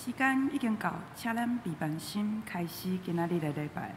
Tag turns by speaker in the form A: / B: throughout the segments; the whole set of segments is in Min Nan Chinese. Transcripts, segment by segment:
A: 時間已經到，請咱備辦心開始今仔日的禮拜。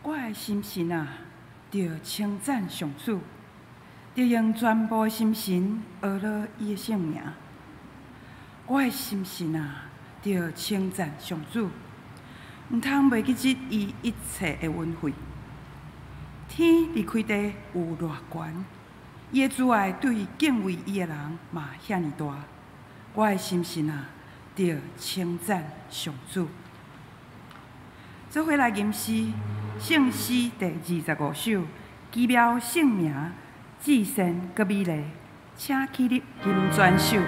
A: 我的心神啊，著稱讚上主，著用全部的心神學了伊的聖名。我的心神啊，著稱讚上主，毋通袂記得伊一切的恩惠。天離開地有偌懸，伊的慈愛對敬畏伊的人嘛遐爾大。我的心神啊，著稱讚上主。做伙來吟詩，聖詩第25首，奇妙聖名，至善閣美麗，請起立吟全首。
B: 奇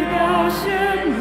B: 妙聖名，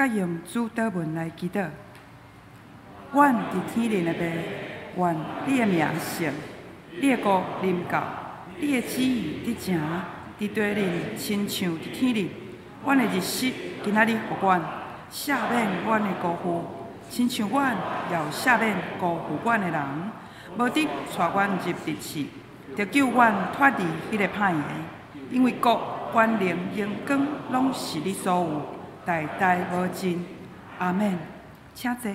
A: 閣用主禱文來祈禱。阮佇天頂的父，願你的名聖，你的國臨到，你的旨意得成，佇地頂親像佇天頂。阮的日食今仔日予阮，赦免阮的辜負，親像阮也有赦免辜負阮的人。無得帶阮入敵試，著救阮脫離彼个歹的。因為國、權能、榮光，攏是你所有，代代無盡。阿們。請坐。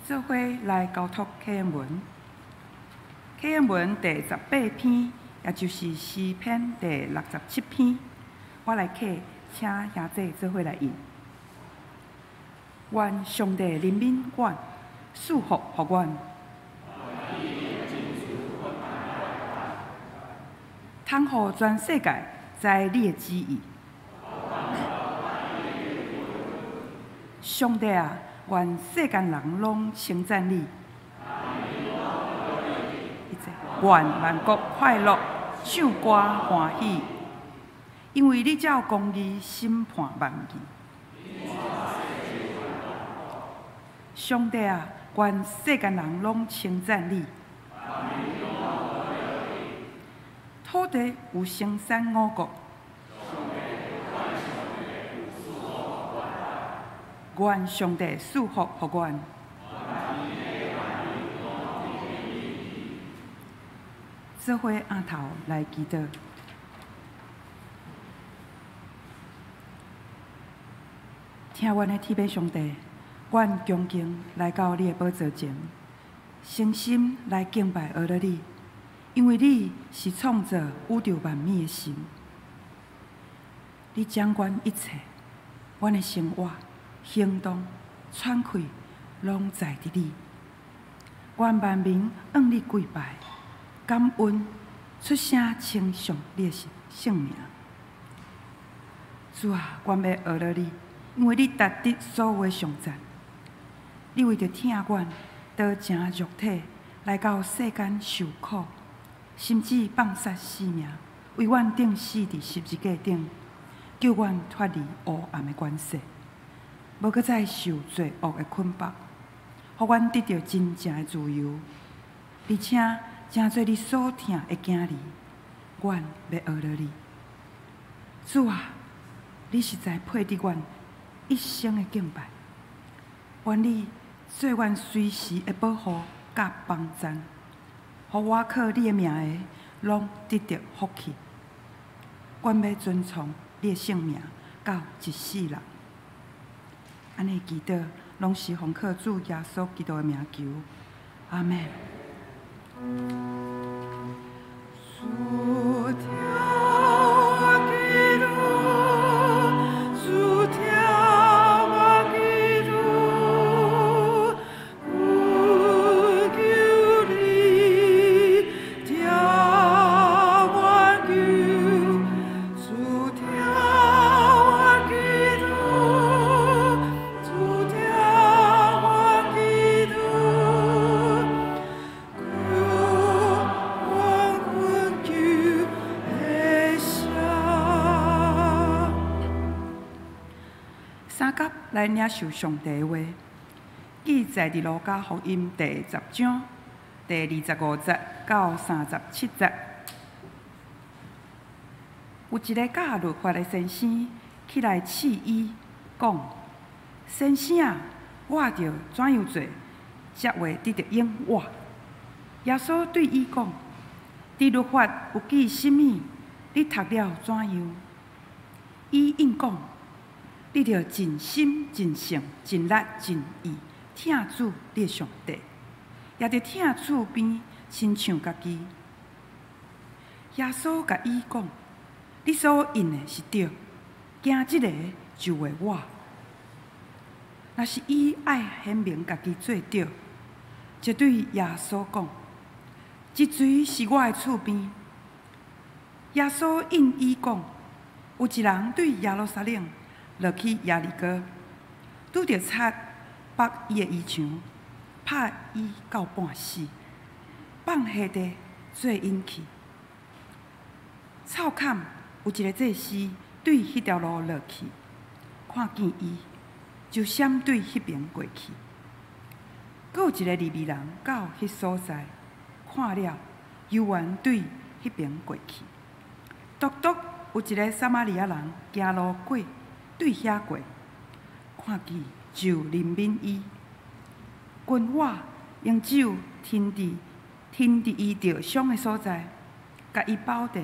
A: 做伙來交託啟應文，啟應文第18篇，也就是詩篇第67篇。我來啟，請兄弟做伙來印。願上帝憐憫阮，賜福予阮，通予全世界知你的旨意。上帝啊，願世間人攏稱讚你。願萬國快樂，唱歌歡喜，因為你照公義審判萬民。上帝啊，願世間人攏稱讚你。土地有生產五穀。願上帝賜福予阮。做伙阿頭來祈禱。聽阮的天父上帝，阮恭敬來到你的寶座前，誠心來敬拜阿勒你，因為你是創造宇宙萬物的神，你掌管一切，阮的生活、行動、喘氣，攏在佇你。願萬民向你跪拜，感恩，出聲稱頌你的聖名。主啊，阮欲阿勒你，因為你值得所有的頌讚。你為著疼阮，道成肉體來到世間受苦，甚至放捨性命，為阮釘死佇十字架頂，救阮脫離黑暗的權勢，無閣再受罪惡的捆綁，予阮得著真正的自由，而且成做你所疼的囝兒。阮欲阿勒你，主啊，你實在配得阮一生的敬拜。願你做阮隨時的保護佮幫贊，予倚靠你的名的，攏得著福氣。阮欲尊崇你的聖名到一世人。按呢祈禱，攏是奉靠主耶穌基督的名求。阿們。主聽我祈禱，主聽我祈禱，懇求你聽我求，主聽我祈禱，主聽我祈禱，求我懇求的聲。三甲來領受上帝的話，記載佇路加福音第10章第25節到37節。有一个教律法的先生起來試伊，講：先生啊，我著怎樣做，才會得著永活？耶穌對伊講：佇律法有記啥物？你讀了怎樣？伊應講：你著盡心、盡性、盡力、盡意疼主你的上帝，也著疼厝邊親像家己。耶穌共伊講：你所應的是對，行這个就會活。若是伊愛顯明家己做對，就對耶穌講：這錘是我的厝邊。耶穌應伊講：有一人對耶路撒冷落去耶利哥，拄著賊縛伊的衣裳，拍伊到半死，放下地做引去。湊坎有一个祭司對彼條路落去，看見伊，就閃對彼爿過去。閣有一个利未人到彼所在，看了，猶原對彼爿過去。獨獨有一个撒瑪利亞人行路過，對遐過，看見就憐憫伊，均抹用酒添佇伊著傷的所在，共伊包著，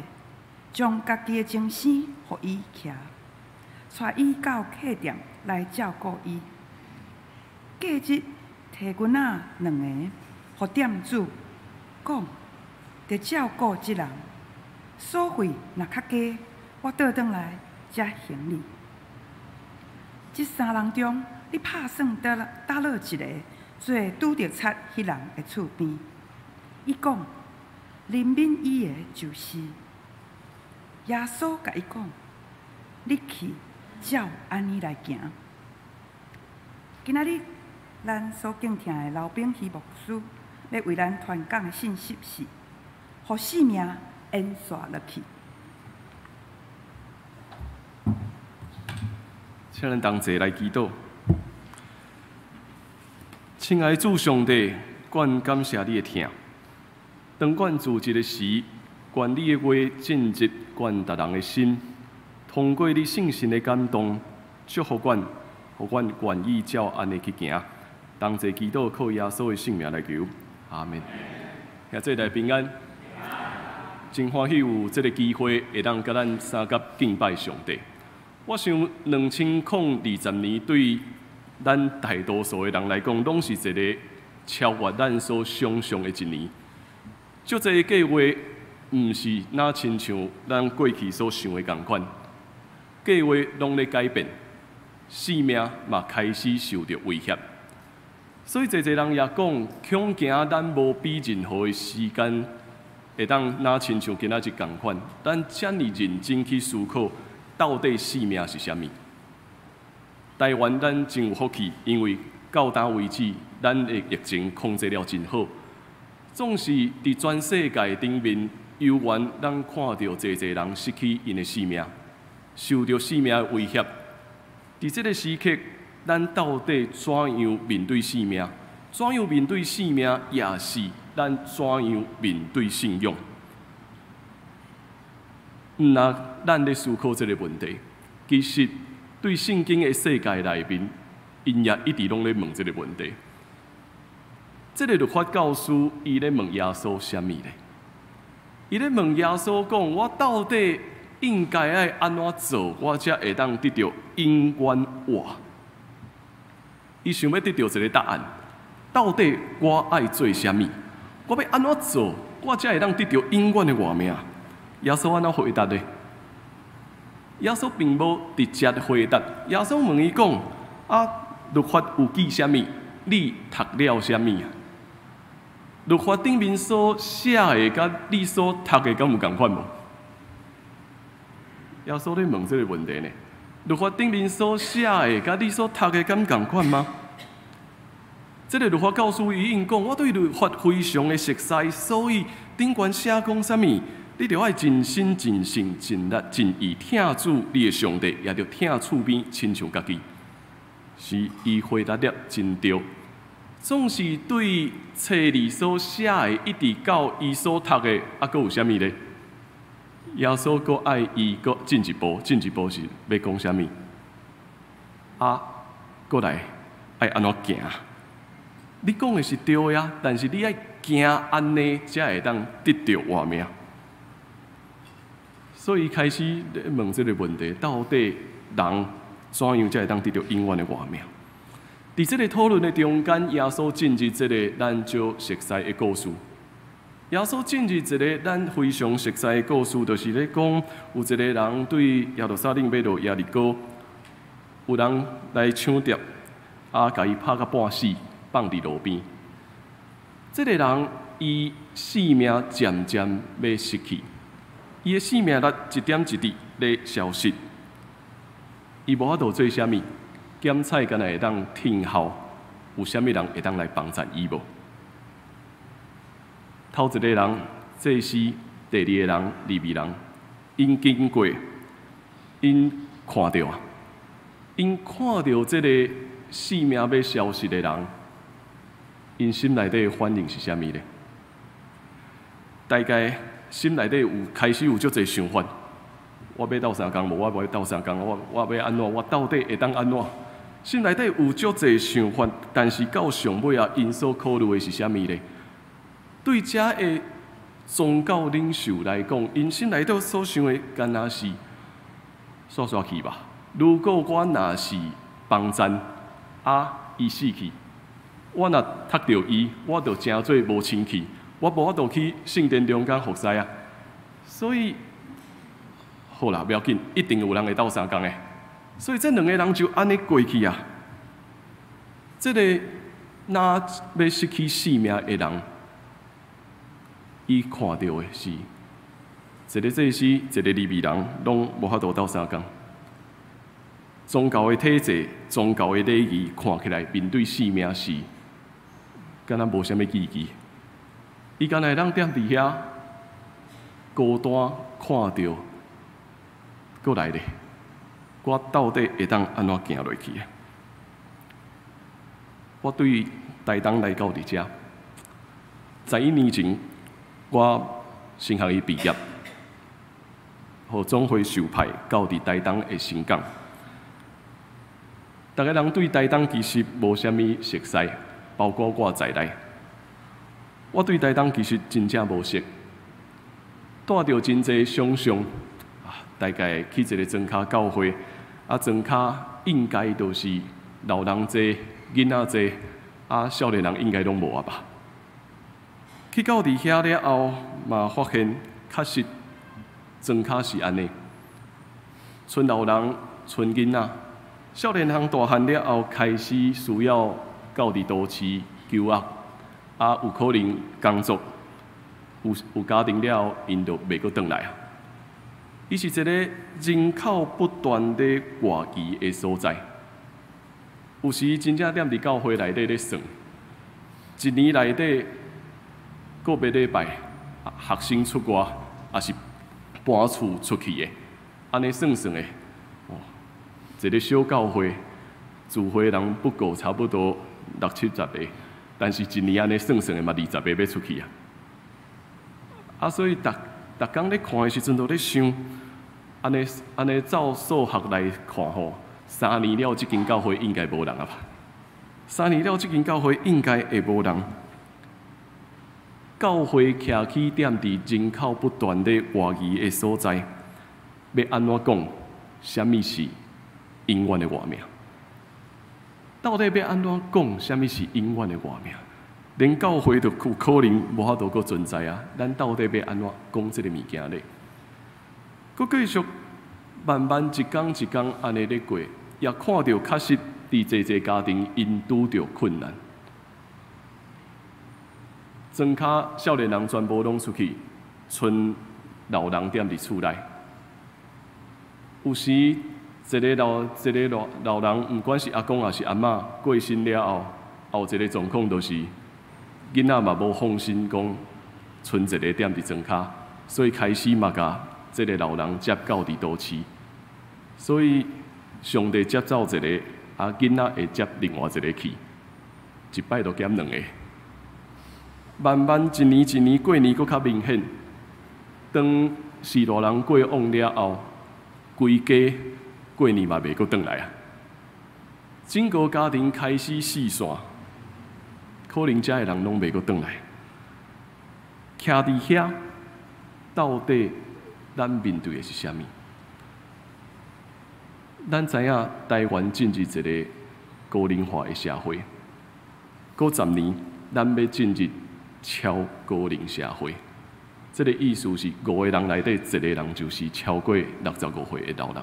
A: 將家己的精牲予伊騎，帶伊到客店來照顧伊。隔日提銀仔兩个，予店主，講：著照顧這人，所費若較加，我倒轉來才還你。這三人中，你拍算佗落一个做拄著賊彼人的厝邊？伊講：憐憫伊的就是。耶穌共伊講：你去，照按呢來行。今仔日咱所敬聽的劉炳希牧師，欲為咱傳講的信息是：予性命延續落去。
B: 請咱同齊來祈禱。親愛的主上帝，阮感謝你的疼。當阮自這个時，願你的話進入阮逐人的心，通過你聖神的感動，祝福阮，予阮願意照按呢去行。同齊祈禱，靠耶穌的聖名來求，阿們。兄弟平安，真歡喜有這个機會，會當佮咱相佮敬拜上帝。我想2020年對咱大多數的人來講，攏是一个超越咱所想象的一年。足濟計劃，毋是若親像咱過去所想的仝款，計劃攏咧改變，性命嘛開始受著威脅。所以濟濟人也講，恐驚咱無比任何的時間會當若親像今仔日仝款，咱遮爾認真去思考，到底性命是啥物？台灣咱真有福氣，因為到今為止，咱的疫情控制了真好。總是佇全世界頂面，猶原咱看著濟濟人失去𪜶的性命，受著性命的威脅。佇這个時刻，咱到底怎樣面對性命？怎樣面對性命，也是咱怎樣面對信仰。毋若咱咧思考這个問題，其實對聖經的世界內面，𪜶也一直攏咧問這个問題。這个律法教師，伊咧問耶穌啥物咧？伊咧問耶穌講：我到底應該愛按怎做，我才會當得著永遠活？伊想欲得著一个答案，到底我愛做啥物？我欲按怎做，我才會當得著永遠的活命？耶穌按怎回答咧？耶穌並無直接回答。耶穌問伊講：啊，律法有記啥物？你讀了啥物啊？律法頂面所寫的，佮你所讀的，敢有仝款無？耶穌咧問這个問題呢？律法頂面所寫的，佮你所讀的，敢仝款嗎？這个律法教師伊應講，我對律法非常的熟悉，所以頂懸寫講啥物，你著愛盡心、盡性、盡力、盡意疼主你的上帝，也著疼厝邊親像家己。是伊回答得真對。總是對冊裡所寫的，一直到伊所讀的，啊，閣有啥物咧？耶穌閣愛伊閣進一步，進一步是欲講啥物？啊，閣來愛按怎行？你講的是對的啊，但是你愛行按呢，才會當得著活命。所以開始咧問這个問題：到底人怎樣才會當得著永遠的活命？佇這个討論的中間，耶穌進入這个咱足熟悉的故事。耶穌進入一个咱非常熟悉的故事，就是咧講有一个人對耶路撒冷欲落耶利哥，有人來搶劫，啊，共伊拍甲半死，放佇路邊。這个人伊性命漸漸欲失去，伊的性命力一點一滴咧消失，伊無法度做啥物。檢採敢若會當聽候，有啥物人會當來幫贊伊無？頭一個人祭司，第二個人利未人，𪜶經過， 𪜶看著啊，𪜶看著這个性命欲消失的人，𪜶心內底的反應是啥物咧？大概心內底有開始有足濟想法。我欲鬥相共無？我無欲鬥相共，我欲按怎？我到底會當按怎？心內底有足濟想法，但是到上尾啊，𪜶所考慮的是啥物咧？對遮的宗教領袖來講，𪜶心內底所想的，敢若是煞煞去吧。如果我若是幫贊，啊，伊死去，我若讀著伊，我就成做無清氣，我無法度去聖殿中間服侍啊。所以，好啦，無要緊，一定有人會鬥相共的。所以這兩个人就按呢過去啊。這个若欲失去性命的人，伊看著的是一个祭司，一个利未人，攏無法度鬥相共。宗教的體制、宗教的禮儀，看起來面對性命是敢若無啥物意義。伊敢若會當踮佇遐孤單看著，閣來咧，我到底會當按怎行落去？我對台東來到佇遮，11年前，我神學院畢業，予總會授派到佇台東的神港。逐个人對台東其實無啥物熟似，包括我在內。我對台東其實真正無熟，帶著真濟想象，啊，大概去一个莊跤教會，啊，莊跤應該都是老人濟、囡仔濟，啊，少年人應該攏無啊吧？去到佇遐了後，嘛發現確實莊跤是按呢，賰老人、賰囡仔。少年人大漢了後，開始需要到佇都市求學，啊，有可能工作，有家庭了後，𪜶就袂閣轉來啊。伊是一个人口不斷咧外移的所在，有時真正踮佇教會內底咧算，一年內底個別禮拜，學生出外，抑是搬厝出去的，按呢算算的，哦，一个小教會，聚會人不過差不多六七十个，但是一年按呢算算的嘛，20個欲出去啊。啊，所以逐逐工咧看的時陣，都咧想，按呢按呢照數學來看吼，三年了，這間教會應該無人啊吧？三年了，這間教會應該會無人。教會徛起踮佇人口不斷咧外移的所在，欲按怎講？啥物是永遠的活命？到底欲按怎講？啥物是永遠的活命？連教會都有可能無法度閣存在啊！咱到底欲按怎講這个物件咧？閣繼續慢慢一工一工按呢咧過，也看著確實佇濟濟家庭𪜶拄著困難。莊跤少年人全部攏出去，賰老人踮佇厝內。有時一个老人，毋管是阿公抑是阿嬤過身了後，後一个狀況就是囡仔嘛無放心講，賰一个踮佇莊跤，所以開始嘛共這个老人接到佇都市。所以上帝接走一个，啊囡仔會接另外一个去，一擺就減兩个。慢慢一年一年過年，閣較明顯。當序大人過往了後，規家過年嘛袂閣轉來啊。整个家庭開始四散，可能遮的人攏袂閣轉來。徛佇遐，到底咱面對的是啥物？咱知影台灣進入一个高齡化的社會，閣10年，咱欲進入超高齡社會。這个意思是五个人內底一个人就是超過65歲的老人。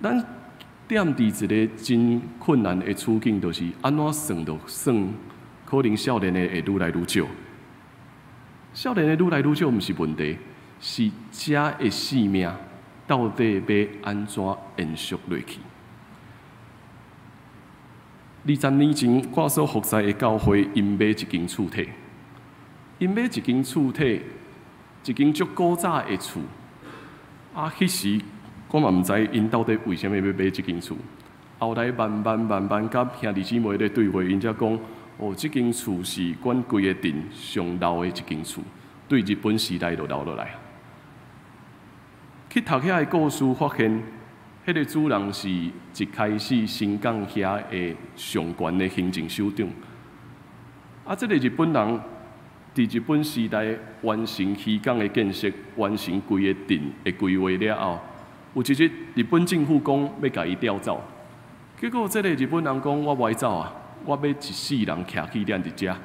B: 咱踮佇一个真困難的處境，就是按怎算就算，可能少年的會愈來愈少。少年的愈來愈少毋是問題，是遮的性命到底欲按怎延續落去？20年前，我所服侍的教會，𪜶買一間厝體，𪜶買一間厝體，一間足古早的厝。啊，彼時我嘛毋知𪜶到底為啥物欲買這間厝。後來慢慢慢慢佮兄弟姊妹咧對話，𪜶才講：哦，這間厝是阮規个鎮上老的一間厝，對日本時代就留落來。去讀遐的故事，發現彼个主人是一開始新港遐的上懸的行政首長。啊，這个日本人佇日本時代完成漁港的建設，完成規个鎮的規劃了後，有一日日本政府講欲共伊調走，結果這个日本人講我無愛走啊，我欲一世人徛起踮佇遮，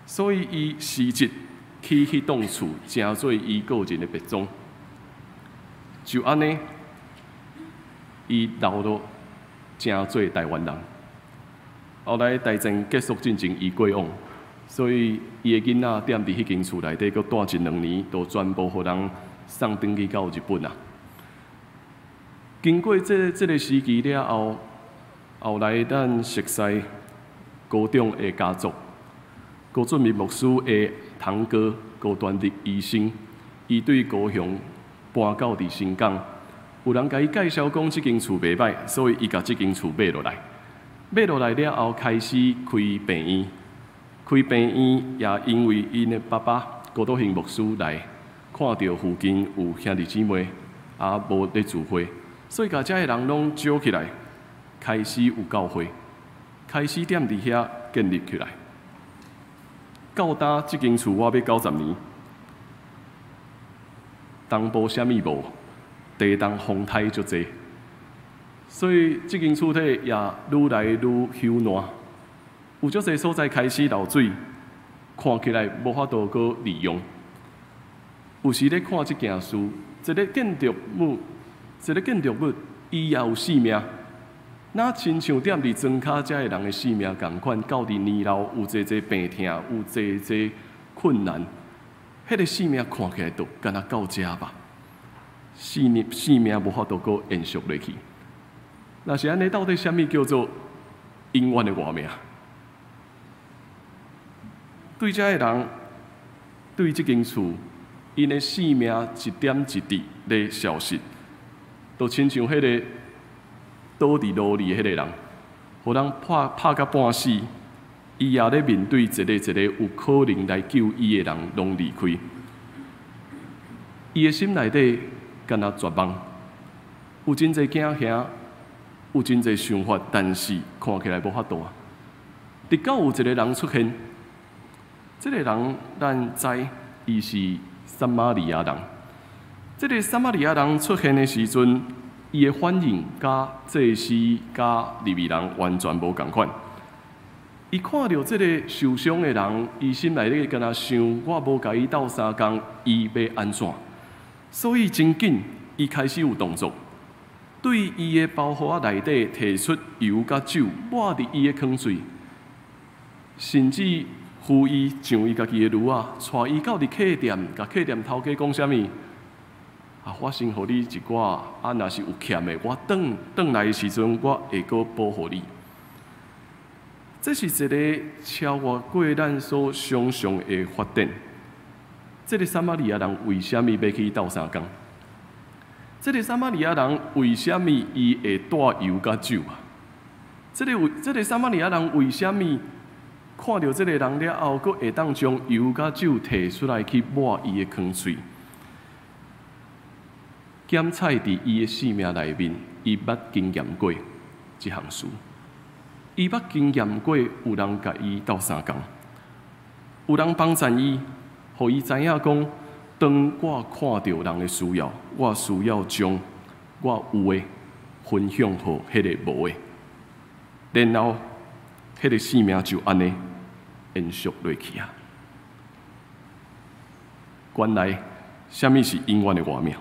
B: 所以伊辭職起彼棟厝，成做伊個人的別莊。就按呢，伊留落成做台灣人。後來大戰結束進前，伊過往，所以伊的囡仔踮佇彼間厝內底，閣蹛一兩年，就全部予人送轉去到日本啊。經過這个時期了後，後來咱熟似高中的家族，高俊明牧師的堂哥高端立醫生，伊對高雄搬到佇新港，有人共伊介紹講這間厝袂䆀，所以伊共這間厝買落來。買落來了後，開始開病院。開病院也因為𪜶的爸爸高道興牧師來看著附近有兄弟姊妹也無咧聚會，所以共遮的人攏招起來，開始有教會，開始踮佇遐建立起來。到今這間厝我買90年。東部啥物無，地動風颱足濟，所以這間厝體也愈來愈朽爛，有足濟所在開始漏水，看起來無法度閣利用。有時咧看這件事，一个建築物，一个建築物，伊也有生命，若親像踮佇莊跤遮的人的生命仝款，到佇年老有濟濟病痛，有濟濟困難。彼个生命看起來就敢若到遮吧，生命無法度閣延續落去。若是按呢，到底啥物叫做永遠的活命？對遮的人，對這間厝，𪜶的生命一點一滴咧消失，就親像彼个倒佇路裡的彼个人，予人拍拍甲半死。伊也咧面對一个一个有可能來救伊的人，攏離開。伊的心內底敢若絕望，有真濟驚嚇，有真濟想法，但是看起來無法度啊。直到有一個人出現，這个人咱知伊是撒瑪利亞人。這个撒瑪利亞人出現的時陣，伊的反應佮祭司佮利未人完全無仝款。伊看著這个受傷的人，伊心內底敢若想：我無共伊鬥相共，伊欲按怎？所以真緊，伊開始有動作，對伊的包袱仔內底提出油佮酒，抹佇伊的囥喙，甚至扶伊上伊家己的驢仔，帶伊到佇客店，共客店頭家講啥物？啊，我先予你一寡，啊，若是有欠的，我轉轉來的時陣，我會閣補予你。這是一个超越過咱所想象的發展。這个撒瑪利亞人為啥物欲去鬥相共？這个撒瑪利亞人為啥物伊會帶油佮酒啊？這个撒瑪利亞人為啥物看著這个人了後，閣會當將油佮酒提出來去抹伊的囥喙？檢採佇伊的生命內面，伊捌經驗過這項事。伊捌經驗過有人共伊鬥相共，有人幫贊伊，予伊知影講，當我看著人的需要，我需要將我有的分享予彼个無的，然後彼个生命就按呢延續落去啊。原來，啥物是永遠的活命？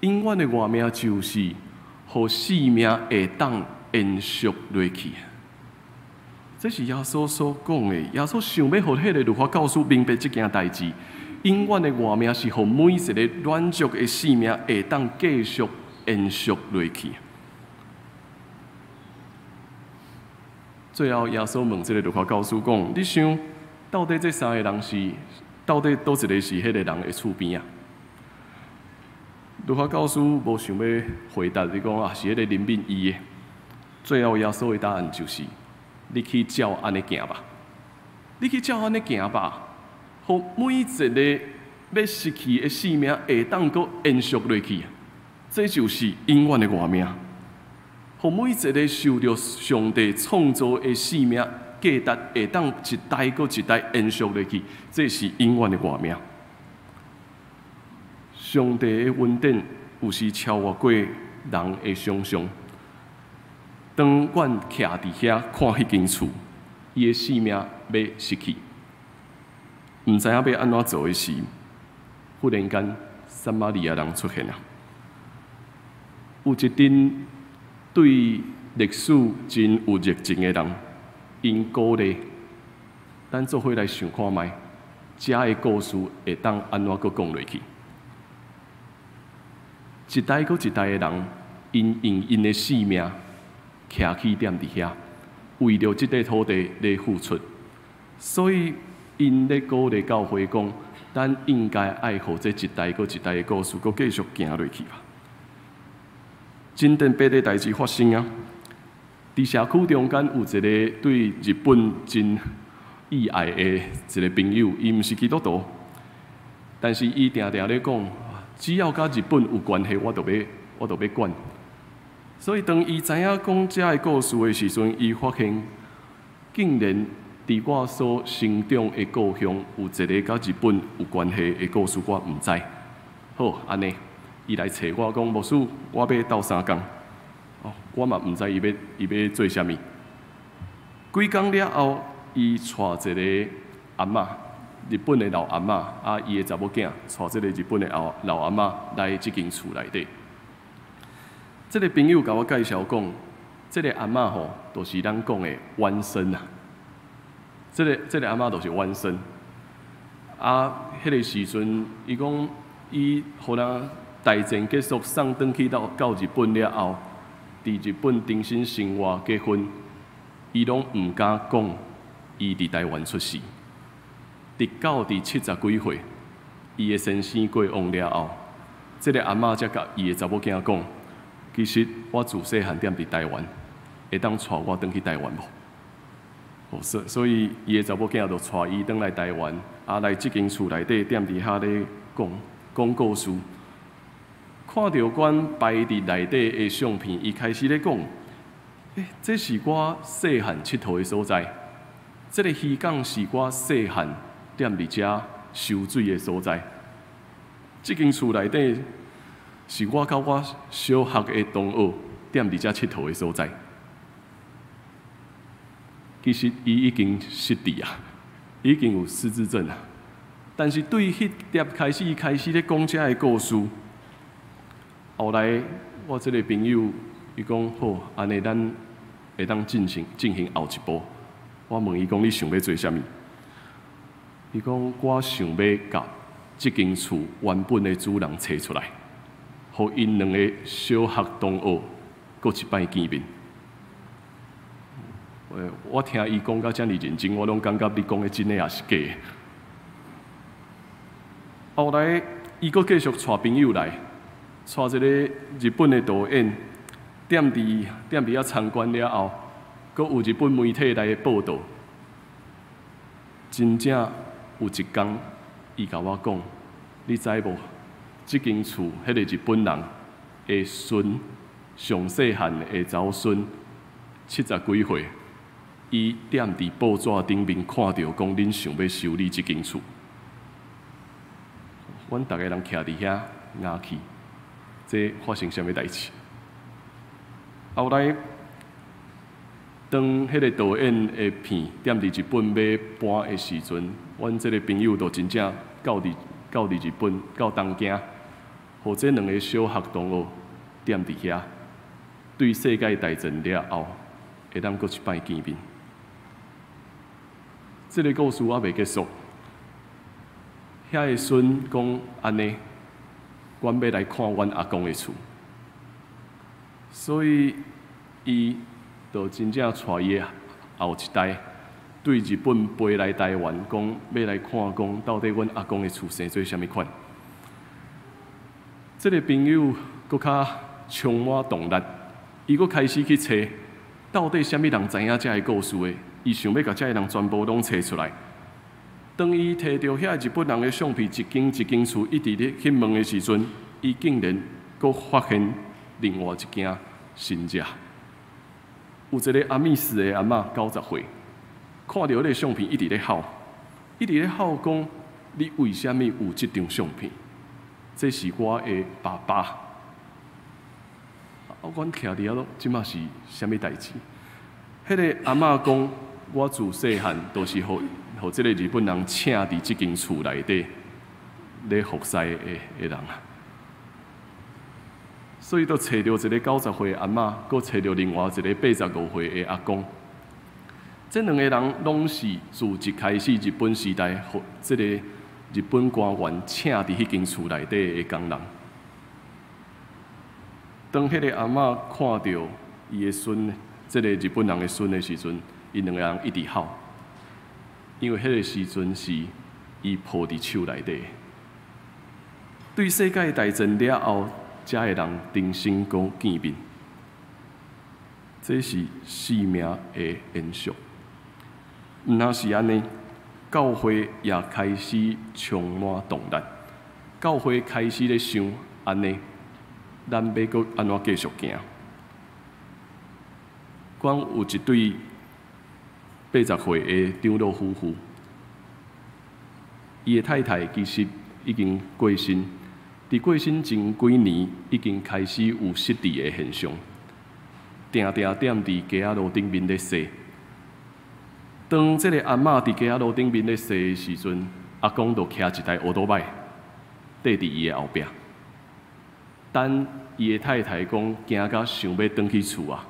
B: 永遠的活命就是，予生命會當延續落去。這是耶穌所講的。耶穌想欲予彼个律法教師明白這件代誌。永遠的活命是予每一個軟弱的生命會當繼續延續落去。最後，耶穌問這个律法教師講：你想，到底這三个人是，到底佗一个是彼个人的厝邊仔？路加教師無想欲回答，伊講啊，是彼个憐憫伊的。最後耶穌的答案就是：你去照按呢行吧，你去照按呢行吧，予每一个欲失去的性命會當閣延續落去，這就是永遠的活命。予每一个受著上帝創造的性命價值會當一代閣一代延續落去，這是永遠的活命。上帝的恩典有時超越過人的想象。當阮徛佇遐看彼間厝，伊的性命欲失去，毋知影欲按怎做的時，忽然間撒瑪利亞人出現啊！有一陣對歷史真有熱情的人，𪜶鼓勵咱做伙來想看覓，遮的故事會當按怎閣講落去？一代閣一代的人，𪜶用𪜶的性命徛起踮佇遐，為著這塊土地咧付出，所以𪜶咧鼓勵教會講，咱應該愛予這一代閣一代的故事閣繼續行落去吧。真特別的代誌發生啊！佇社區中間有一个對日本真意愛的一个朋友，伊毋是基督徒，但是伊定定咧講，只要佮日本有關係，我都欲管。所以當伊知影講遮个故事的時陣，伊發現竟然佇我所成長的故鄉有一个佮日本有關係的故事，我毋知。好，按呢，伊來揣我講，牧師，我欲鬥相共。哦，我嘛毋知伊欲做啥物。幾工了後，伊帶一个阿嬤，日本的老阿嬤，啊，伊的查某囝帶這个日本的老阿嬤來這間厝內底。這个朋友共我介紹講，這个阿嬤吼，就是咱講的灣生啊。這个阿嬤就是灣生。啊，彼个時陣，伊講伊予人大戰結束送轉去到日本了後，佇日本重新生活結婚，伊攏毋敢講伊佇台灣出世。直到佇七十幾歲，伊的先生過往了後，這个阿嬤才共伊的查某囝講，其實我自細漢踮佇台灣，會當帶我轉去台灣無？哦，所以伊的查某囝就帶伊轉來台灣，啊，來這間厝內底踮佇遐咧講講故事。看著阮擺佇內底的相片，伊開始咧講：欸，這是我細漢𨑨迌的所在，這个漁港是我細漢踮佇遮泅水的所在。這間厝內底是我佮我小學的同學踮佇遮𨑨迌的所在。其實伊已經失智啊，已經有失智症啊。但是對彼粒開始，伊開始咧講遮个故事。後來我這个朋友伊講好，按呢咱會當進行後一步。我問伊講你想欲做啥物？伊講我想欲共這間厝原本的主人揣出來，予𪜶兩个小學同學閣一擺見面。我聽伊講甲遮爾認真，我攏感覺你講的真的抑是假的。後來，伊閣繼續帶朋友來，帶一个日本的導演，踮佇遐參觀了後，閣有日本媒體來報導。真正有一工，伊共我講，你知無？這間厝彼个日本人的孫，上細漢的查某孫，七十幾歲，伊踮佇報紙頂面看著講，恁想欲修理這間厝。阮逐个人徛佇遐呆去，這發生啥物代誌？後來，當彼个導演的片踮佇日本欲播的時陣，阮這个朋友就真正到佇日本到東京，予這兩个小學同學踮佇遐，對世界大戰了後，會當閣一擺見面。這个故事猶未結束。遐个孫講按呢，阮欲來看阮阿公的厝，所以伊就真正帶伊的後一代對日本飛來台灣，講欲來看講到底阮阿公的厝生做啥物款。這个朋友閣較充滿動力，伊閣開始去揣，到底啥物人知影這个故事的？伊想欲共這个人全部攏揣出來。當伊提著遐日本人的相片，一間一間厝一直咧去問的時陣，伊竟然閣發現另外一間神社。有一个阿米斯的阿嬤，90歲，看著彼个相片一直咧哭，一直咧哭講：你為啥物有這張相片？這是我的爸爸。啊，阮徛佇遐囉，這馬是啥物代誌？彼个阿嬤講：我自細漢都是予予這个日本人請佇這間厝內底咧服侍的人啊。所以，就揣著一个90歲的阿嬤，閣揣著另外一个85歲的阿公。這兩個人攏是自一開始日本時代，予這個日本官員請佇彼間厝內底的工人。當彼个阿嬤看著伊的孫，這个日本人的孫的時陣，𪜶兩个人一直哭，因為彼个時陣是伊抱佇手內底。對世界大戰了後，遮的人重新閣見面，這是生命的延續。毋但是按呢，教會也開始充滿動力。教會開始咧想按呢，咱欲閣按怎繼續行？阮有一對80歲的長老夫婦，伊的太太其實已經過身，佇過身前幾年已經開始有失智的現象，定定踮佇街仔路頂面咧踅。當這个阿嬤佇街仔路頂面咧踅的時陣，阿公就騎一台歐多擺，綴佇伊的後壁。等伊的太太講驚甲想欲轉去厝啊，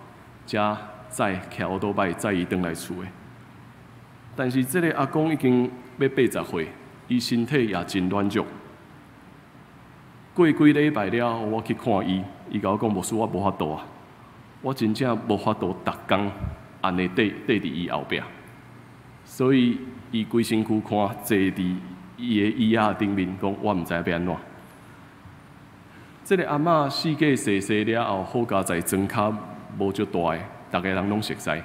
B: 才再騎歐多擺載伊轉來厝的。但是這个阿公已經欲80歲，伊身體也真軟弱。過幾禮拜了後，我去看伊，伊共我講：牧師，我無法度啊，我真正無法度逐工按呢綴綴佇伊後壁。所以，伊規身軀看坐佇伊的椅仔頂面，講我毋知欲按怎。這个阿嬤四界踅踅了後，好佳哉莊跤無足大个，逐个人攏熟似。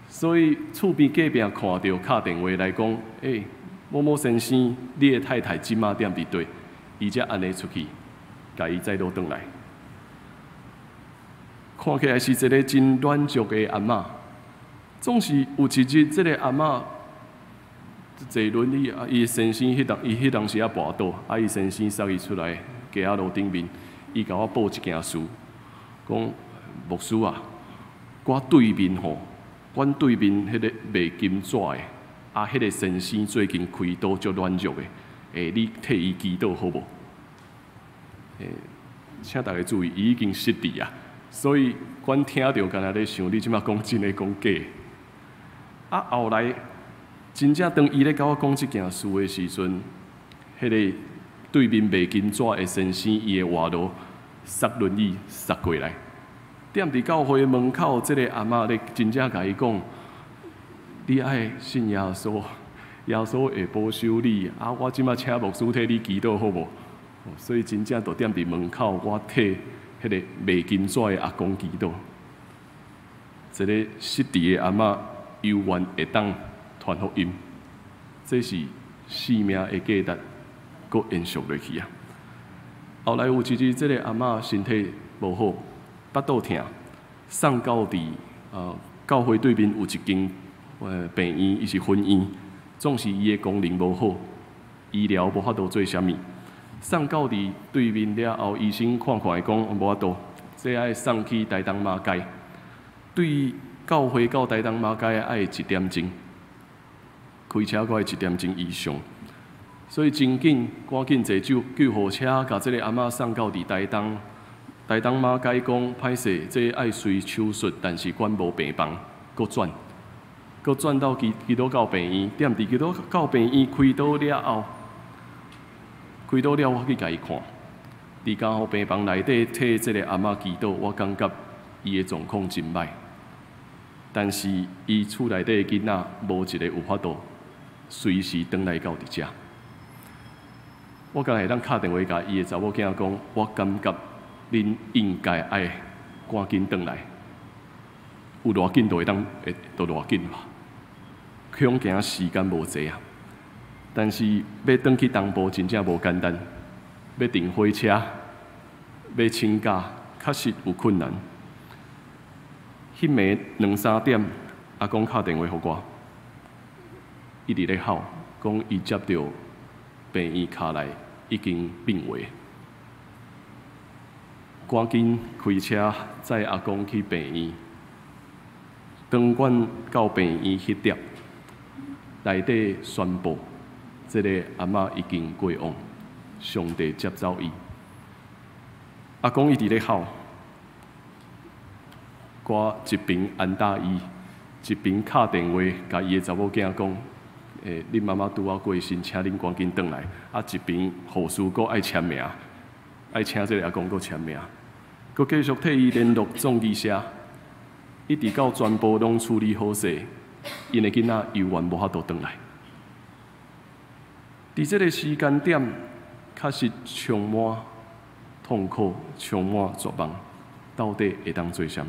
B: 所以厝邊隔壁看著敲電話來講：欸，某某先生，你的太太這馬踮佇佗？伊才按呢出去，共伊載倒轉來。看起來是一个真軟弱的阿嬤。總是有一日，這个阿嬤坐輪椅啊，伊先生彼當，伊彼當時仔跋倒，啊，伊先生捒伊出來街仔路頂面，伊共我報一件事，講牧師啊，我對面吼，阮對面彼个賣金紙的，啊，彼个先生最近開刀足軟弱的，欸，你替伊祈禱好無？欸，請大家注意，伊已經失智啊，所以阮聽著敢若咧想，你這馬講真的講假的？啊，後來真正當伊咧共我講這件事的時陣，彼个對面賣金紙的先生，伊的活路捒輪椅捒過來，踮佇教會門口，這个阿嬤咧真正共伊講：你愛信耶穌，耶穌會保守你。啊，我這馬請牧師替你祈禱好無？所以真正就踮佇門口，我替彼个賣金紙的阿公祈禱。一个失智的阿嬤猶原會當傳福音，這是生命的價值，閣延續落去啊！後來有一日，這个阿嬤身體無好，腹肚疼，送到佇教會對面有一間病院，伊是分院，總是伊的功能無好，醫療無法度做啥物。送到佇對面了後，醫生看看伊講無法度，這愛送去台東馬偕。對教會到台東馬偕愛一點鐘，開車閣愛一點鐘以上，所以真緊，趕緊坐救護車，共這个阿嬤送到佇台東。台東馬偕講歹勢，這愛隨手術，但是阮無病房，閣轉，閣轉到基督教病院，踮佇基督教病院開刀了後，開刀了我去共伊看，佇加護病房內底替這个阿嬤祈禱，我感覺伊的狀況真歹。但是伊厝內底的囡仔無一个有法度隨時轉來到佇遮。我敢會當敲電話共伊的查某囝講，我感覺恁應該愛趕緊轉來，有偌緊就會當會就偌緊吧。恐驚時間無濟啊！但是欲轉去東部真正無簡單，欲訂火車，欲請假，確實有困難。彼暝兩三點，阿公敲電話予我，伊佇咧哭，講伊接著病院敲來已經病危，趕緊開車載阿公去病院。當阮到病院彼點，內底宣布，這个阿嬤已經過往，上帝接走伊。阿公一直咧哭，我一邊安搭伊，一邊敲電話共伊的查某囝講：欸，恁媽媽拄仔過身，請恁趕緊轉來。啊，一邊護士閣愛簽名，愛請這个阿公閣簽名，閣繼續替伊聯絡葬儀社，一直到全部攏處理好勢，𪜶的囡仔猶原無法度轉來。佇這个時間點，確實充滿痛苦，充滿絕望。到底會當做啥物？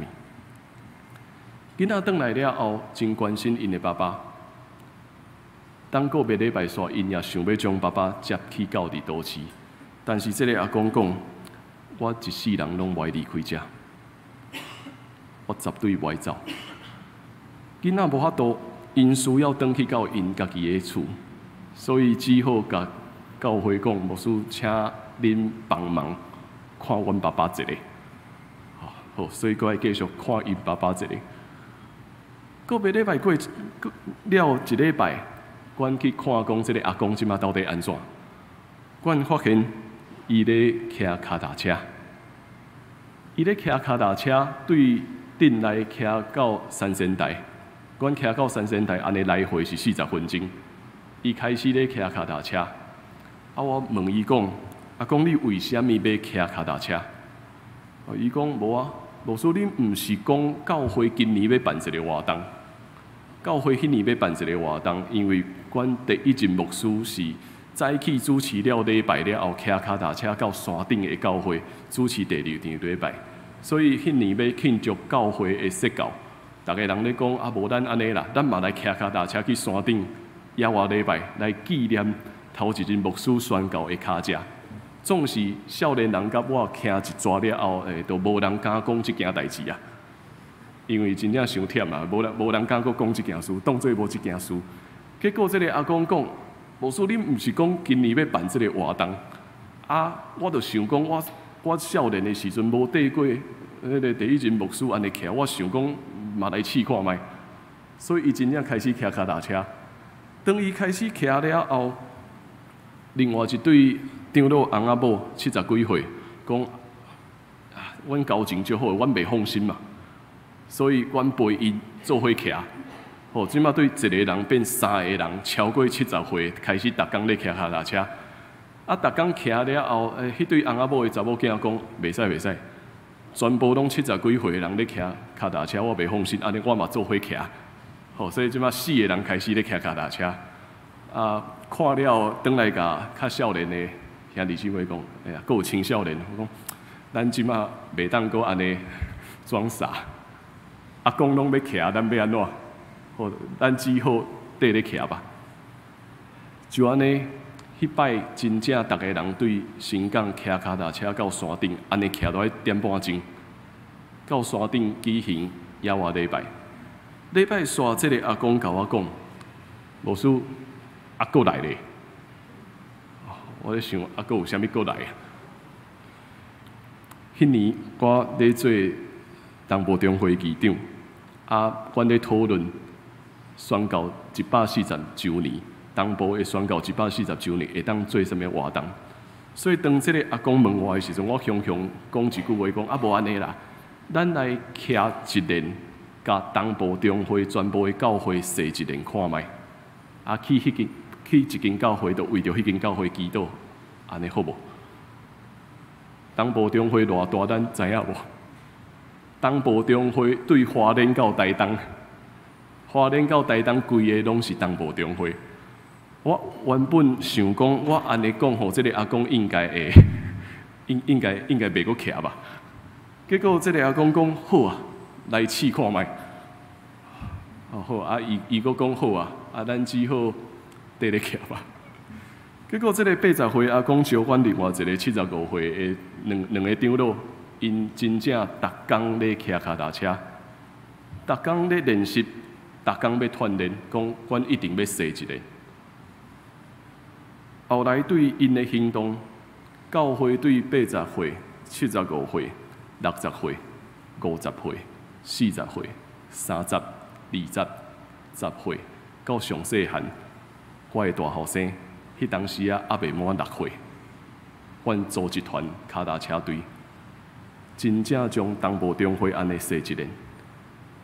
B: 囡仔轉來了後，真關心𪜶的爸爸。等個別禮拜煞，𪜶也想欲將爸爸接去到佇都市，但是這个阿公講：我一世人攏無愛離開遮，我絕對無愛走。囡仔無法度，𪜶需要轉去到𪜶家己的厝，所以只好共教會講，牧師請恁幫忙看阮爸爸一下。好，所以閣愛繼續看𪜶爸爸一下。個別禮拜過了一禮拜，阮去看講這个阿公這馬到底按怎？阮發現伊咧騎跤踏車，伊咧騎跤踏車對鎮內騎到三仙台，阮騎到三仙台，按呢來回是40分鐘。伊開始咧騎跤踏車，啊，我問伊講：阿公，你為啥物欲騎跤踏車？伊講無啊，牧師，恁毋是講教會今年欲辦一个活動？教會彼年欲辦一个活動，因為阮第一任牧師是早起主持了禮拜了後，騎跤踏車到山頂的教會主持第二場禮拜，所以彼年欲慶祝教會的釋教，逐个人咧講啊，無咱按呢啦，咱嘛來騎跤踏車去山頂野外禮拜，來紀念頭一任牧師宣教的跤跡。總是少年人佮我騎一逝了後，欸，就無人敢講這件代誌啊。因為真正傷忝啊，無人敢閣講這件事，當做無這件事。結果這个阿公講，牧師，恁毋是講今年欲辦這个活動？啊，我就想講，我少年的時陣無綴過彼个第一任牧師按呢騎，我想講嘛來試看覓。所以伊真正開始騎跤踏車。當伊開始騎了後，另外一對長老翁仔某七十幾歲，講，啊，阮交情足好，阮袂放心嘛。所以，阮陪𪜶做伙騎，吼，這馬對一个人變三个人，超過七十歲，開始逐工咧騎跤踏車。啊，逐工騎了後，欸，彼對翁仔某的查某囝講，袂使袂使，全部攏七十幾歲的人咧騎跤踏車，我袂放心，按呢我嘛做伙騎。吼，所以這馬四个人開始咧騎跤踏車。啊，看了轉來共較少年的兄弟姊妹講，哎呀，閣有青少年，我講，咱這馬袂當閣按呢裝傻。阿公攏欲騎，咱欲按怎？好，咱只好綴咧騎吧。就按呢，彼擺真正逐个人對新港騎跤踏車到山頂，按呢騎落去點半鐘，到山頂舉行野外禮拜。禮拜煞，這个阿公共我講，牧師，啊閣來咧。我咧想，啊閣有啥物閣來啊？彼年我咧做東部中會議長，啊，阮咧討論宣教140週年，東部的宣教一百四十週年會當做啥物活動？所以當這个阿公問我的時陣，我雄雄講一句話，講啊無按呢啦，咱來騎一輪，共東部中會全部的教會踅一輪看覓，啊去彼間去一間教會，就為著彼間教會祈禱，按呢好無？東部中會偌大，咱知影無？東部中會對花蓮到台東，花蓮到台東規个攏是東部中會。我原本想講，我按呢講予這个阿公應該會，應該袂閣騎吧。結果這个阿公講好啊，來試看覓。哦好，啊伊伊閣講好啊，啊咱只好綴咧騎吧。結果這个80歲阿公招阮另外一个75歲的兩個長老，𪜶真正逐工咧騎跤踏車，逐工咧練習，逐工欲鍛鍊，講阮一定欲踅一下。後來對𪜶的行動，教會對80歲、75歲、60歲、50歲、40歲、30、20、10歲，到上細漢，我的大後生，彼當時啊，猶未滿6歲，阮組一團跤踏車隊，真正將東部中會按呢踅一輪，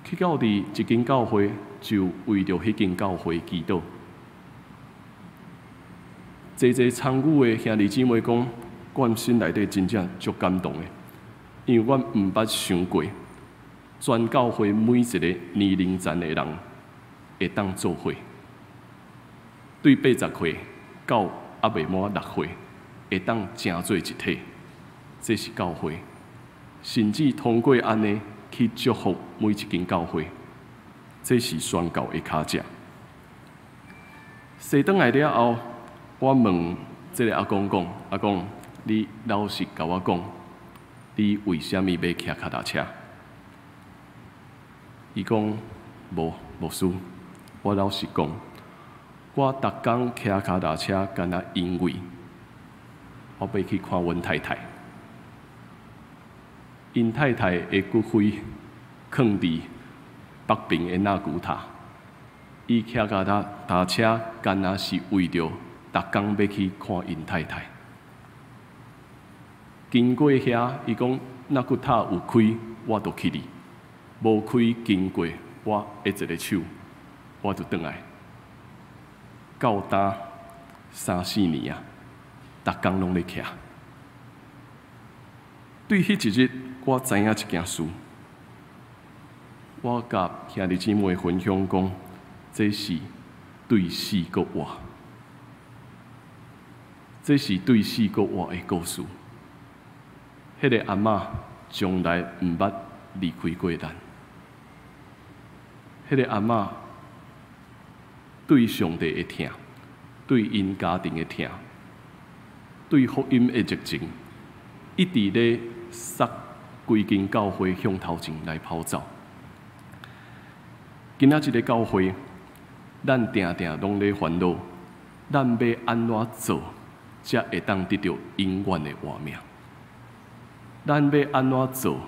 B: 去到佇一間教會，就為著彼間教會祈禱。濟濟參與的兄弟姊妹講，阮心內底真正足感動的，因為阮毋捌想過，全教會每一個年齡層的人會當做伙，對80歲到猶未滿6歲，會當成做一體，這是教會，甚至通過按呢去祝福每一間教會，這是宣教的跤跡。踅轉來了後，我問這个阿公講：阿公，你老實共我講，你為啥物欲騎跤踏車？伊講無，牧師，我老實講，我逐工騎跤踏車，敢若因為我欲去看阮太太。𪜶太太的骨灰囥佇北爿的納古塔，伊騎跤踏車，敢若是為著逐工欲去看𪜶太太。經過遐，伊講納古塔有開，我就去哩；無開，經過我會一个手，我就轉來。到今三四年啊，逐工攏咧騎。對彼一日，我知影一件事，我共兄弟姊妹分享講，這是對死閣活，這是對死閣活的故事。彼个阿嬤從來毋捌離開過咱。彼个阿嬤對上帝的疼，對𪜶家庭的疼，對福音的熱情，一直咧捒規間教會向頭前來跑走。今仔這个教會，咱定定攏咧煩惱，咱欲按怎做，才會當得著永遠的活命？咱欲按怎做，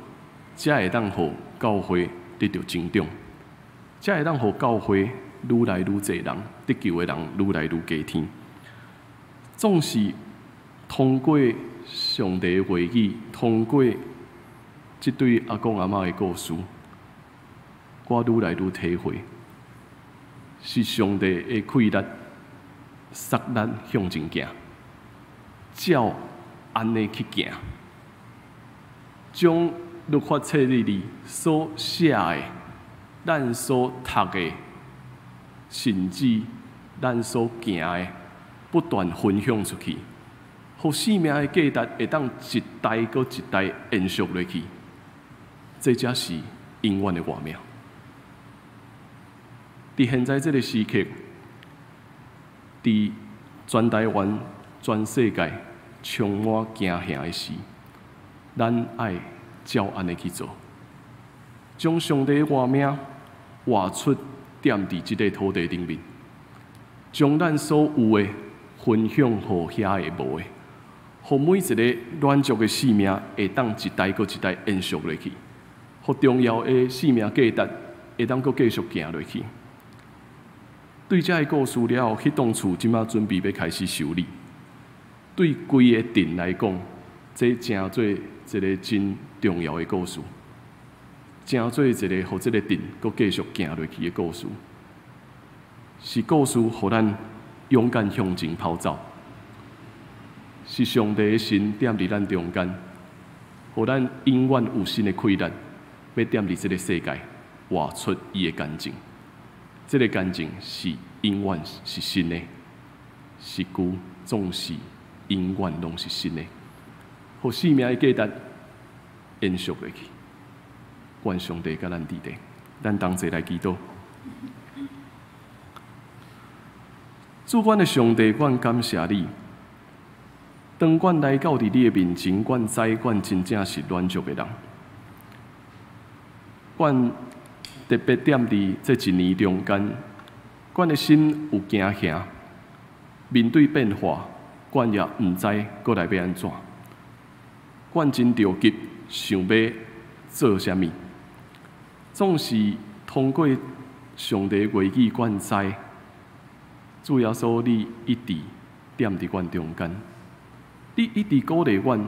B: 才會當予教會得著成長？才會當予教會愈來愈濟人得救的人愈來愈加添？總是通過上帝的話語，通過這對阿公阿嬤的故事，我愈來愈體會，是上帝的氣力，捒咱向前行，照按呢去行，將律法冊裡裡所寫的，咱所讀的，甚至咱所行的，不斷分享出去，予生命的價值會當一代閣一代延續落去，這才是永遠的活命。佇現在這个時刻，佇全台灣、全世界充滿驚嚇的時，咱愛照按呢去做，將上帝的活命活出踮佇這个土地頂面，將咱所有的分享予遐个無的，予每一个軟弱的生命會當一代閣一代延續落去，予重要的生命價值會當閣繼續行落去。對這个故事了後，彼棟厝這馬準備欲開始修理。對規个鎮來講，這成做一个真重要的故事，成做一个予這个鎮閣繼續行落去的故事，是故事予咱勇敢向前跑走，是上帝的神踮佇咱中間，予咱永遠有新的氣力，欲踮佇這个世界活出伊的見證。這个見證是永遠是新的。实据总是永远攏是新的，予生命的价值延续落去。愿上帝佮咱伫咧，咱同齐来祈祷。主阮的上帝，阮感谢你。當阮來到佇你的面前，阮知阮真正是軟弱的人。阮特別踮佇這一年中間，阮的心有驚嚇，面對變化，阮也毋知閣來欲按怎。阮真著急，想欲做啥物，總是通過上帝話語，阮知主耶穌你一直踮佇阮中間，你一直鼓勵阮，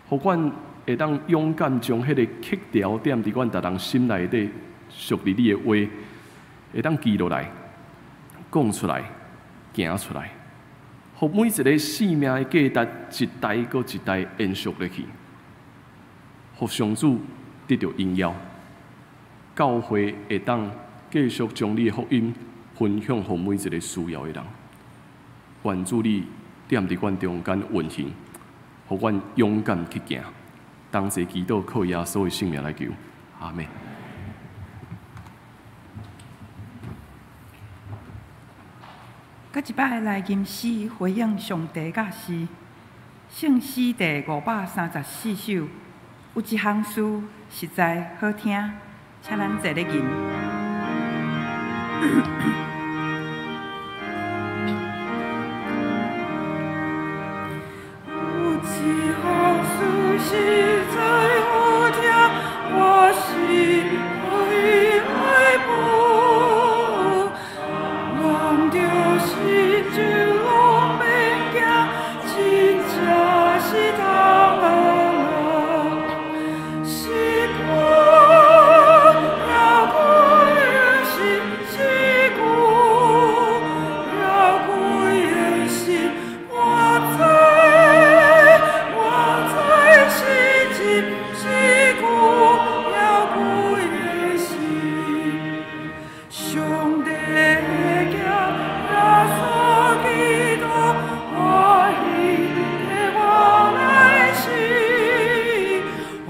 B: 予阮會當勇敢將彼个刻條踮佇阮逐人心內底，屬於你的話，會當記落來，講出來，行出來，予每一个生命的價值一代閣一代延續落去，予上主得著榮耀，教會會當繼續將你的福音分享予每一个需要的人。願主你踮佇阮中間運行，予阮勇敢去行。同齊祈禱，靠耶穌的聖名來求，阿們。
A: 閣一擺來吟詩回應上帝教示，聖詩第534首，有一項詩實在好聽，請咱坐咧吟。有一項詩實在好聽，我心愛愛慕，人著信就攏免驚，真正是通安樂。是久猶久永生，是久猶久永生，我知我知是真，是久猶久永生。上帝的囝耶穌基督，歡喜替我來死，予我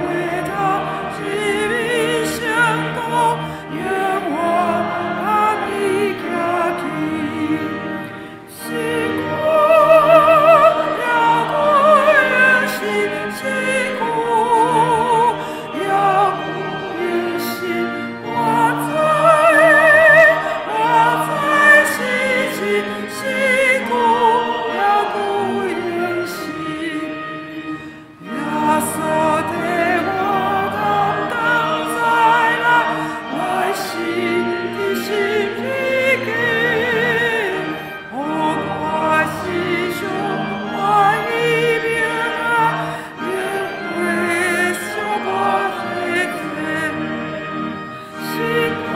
A: 會當入聖國，永遠佮伊行去。是久猶久永生，是久猶久永生，我知我知是真，是久猶久永生。耶穌替我擔當災難，來死佇十字架，予我時常歡喜平安，永遠相伴一切。是久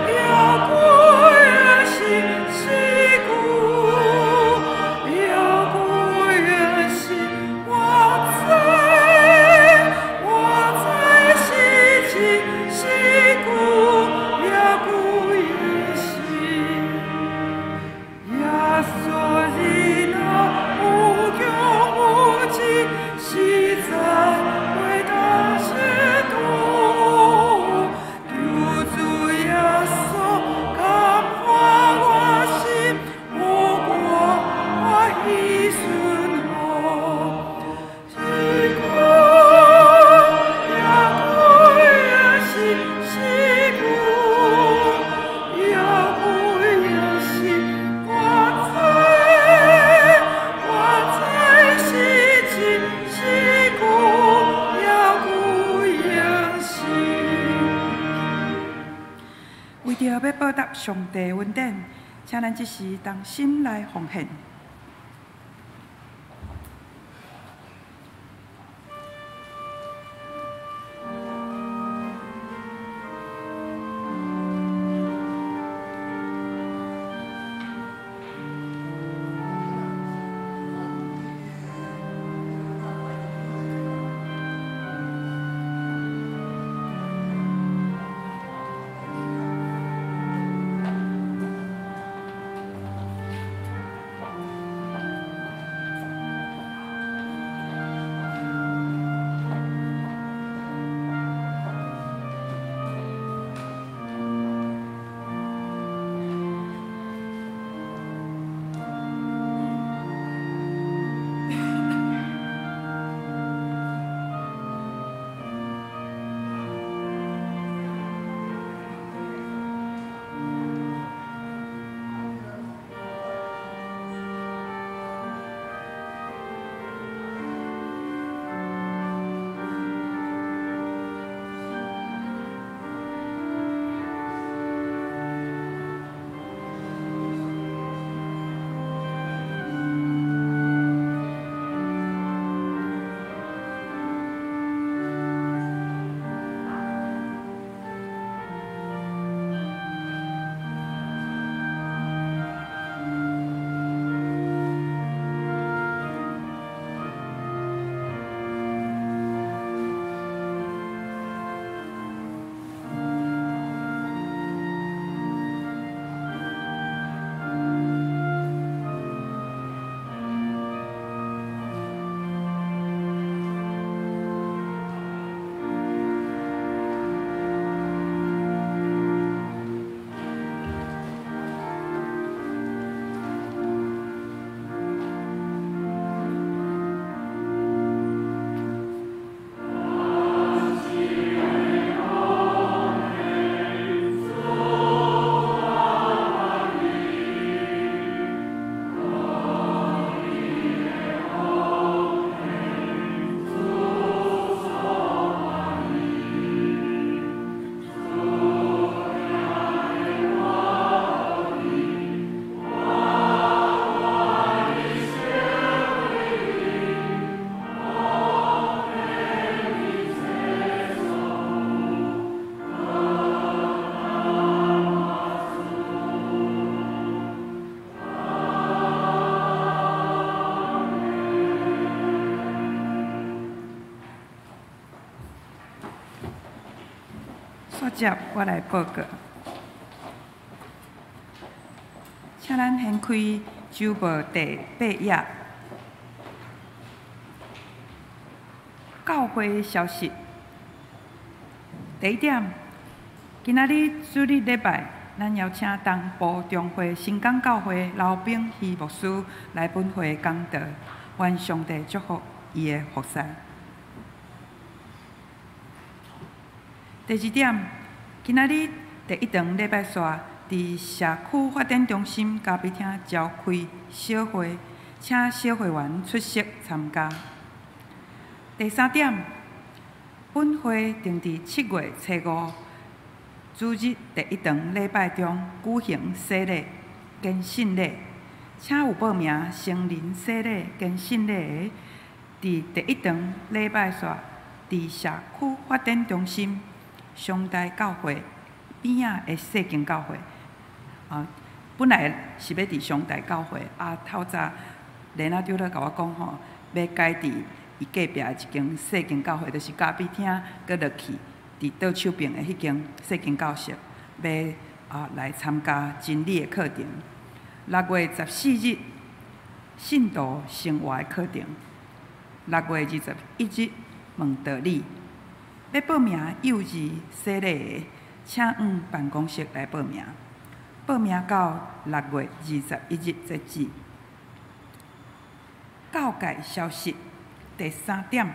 A: 猶久永生，是久猶久永生，我知我知是真，是久猶久永生。耶穌你若有強有智，實在袂當褻瀆。求主耶穌感化我心，予我歡喜順服。是久猶久永生，是久猶久永生，我知我知是真，是久猶久永生。為著欲報答上帝恩典，請咱這時同心來奉獻。煞接我來報告，請咱掀開週報第八頁。教會消息。第一點，今仔日主日禮拜，咱邀請東部中會新港教會劉炳希牧師來本會講道，願上帝祝福伊的服侍。第二點，今仔日第一堂禮拜煞，佇社區發展中心咖啡廳召開小會，請小會員出席參加。第三點，本會定佇7月初5主日第一堂禮拜中舉行洗禮、堅信禮，請有報名成人洗禮、堅信禮的，佇第一堂禮拜煞，佇社區發展中心上台教會邊仔的細間教會，啊，本來是欲佇上台教會，啊，透早連仔長老共我講吼，欲改佇伊隔壁的一間細間教會，就是咖啡廳，閣落去佇倒手邊的彼間細間教室，欲來參加真理的課程。6月14日，信徒生活的課程。6月21日，問道理。欲報名幼兒洗禮的，請往辦公室來報名。報名到6月21日截止。教界消息。第三點，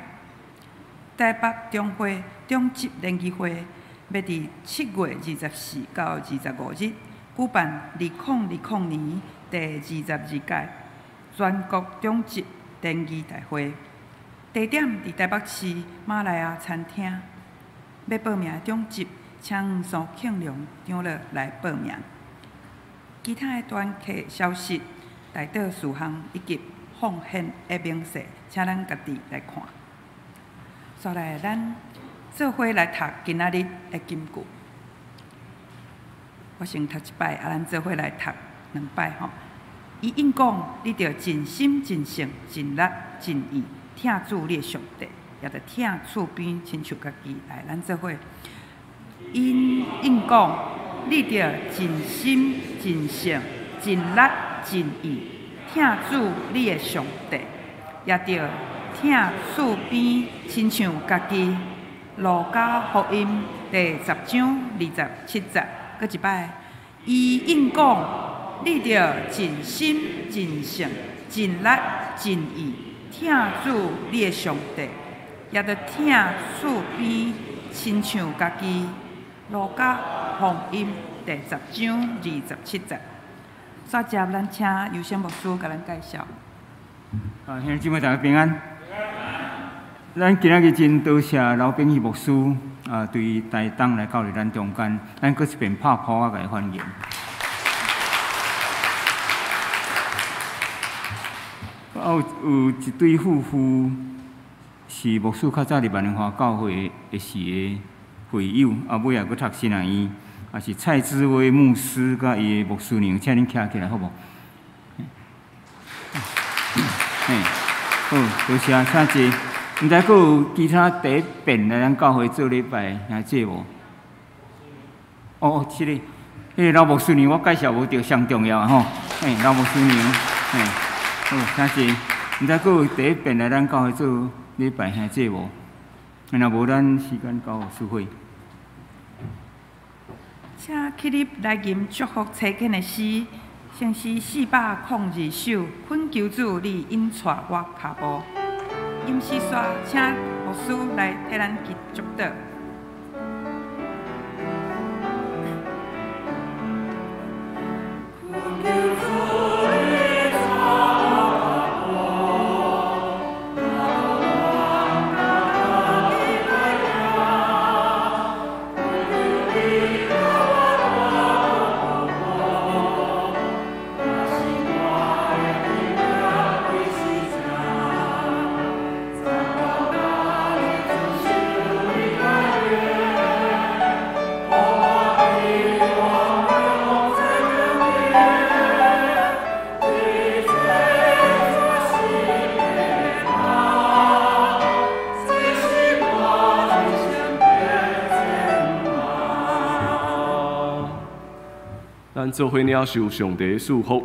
A: 台北中會中職聯誼會欲佇7月24到25日舉辦2020年第22屆全國中職聯誼大會，地點佇台北市馬來亞餐廳。欲報名中職，請蘇慶良長老來報名。其他的團契消息、代禱事項以及奉獻的明細，請咱家己來看。煞來，咱做伙來讀今仔日的金句。我先讀一擺，啊，咱做伙來讀兩擺吼。伊應講，你著盡心、盡性、盡力、盡意，疼主你的上帝，也著疼厝邊親像家己。來，咱做伙。𪜶應講，你著盡心、盡性、盡力、盡意，疼主你的上帝，也著疼厝邊親像家己。路加福音第10章27節，閣一擺。伊應講，你著盡心、盡性、盡力、盡意，疼主你的上帝，也著疼厝邊親像家己。路加福音第10章27節。煞接咱請尤生牧師共咱介紹。
C: 啊，兄弟姊妹大家平安。咱今仔日真多謝劉炳希牧師啊，對台東來到佇咱中間，咱閣一遍拍鼓仔共伊歡迎。啊，有一對夫婦是牧師較早佇萬榮華教會的時的會友，啊，尾仔閣讀神學院，啊是蔡志威牧師佮伊的牧師娘，請恁徛起來好無？嘿，好，多謝，請坐。毋知閣有其他第一遍來咱教會做禮拜的兄弟無？哦，是哩，彼个老牧師娘我介紹無著，上重要吼。嘿，老牧師娘，嘿，好，請坐。毋知閣有第一遍來咱教會做禮拜兄弟無？若無，咱時間交予淑慧。
A: 請起立來吟祝福初見的詩，聖詩402首，懇求主你引帶我跤步。吟詩煞，請牧師來替咱祝禱。
B: 咱做伙領受上帝的祝福。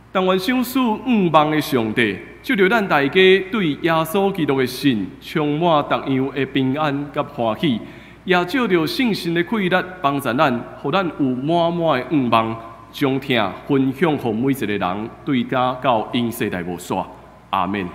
B: 但願賞賜向望的上帝，藉著咱大家對耶穌基督的信，充滿各樣的平安佮歡喜，也藉著聖神的氣力幫助咱，予咱有滿滿的向望，將疼分享予每一个人，對今到永世代無煞。阿們。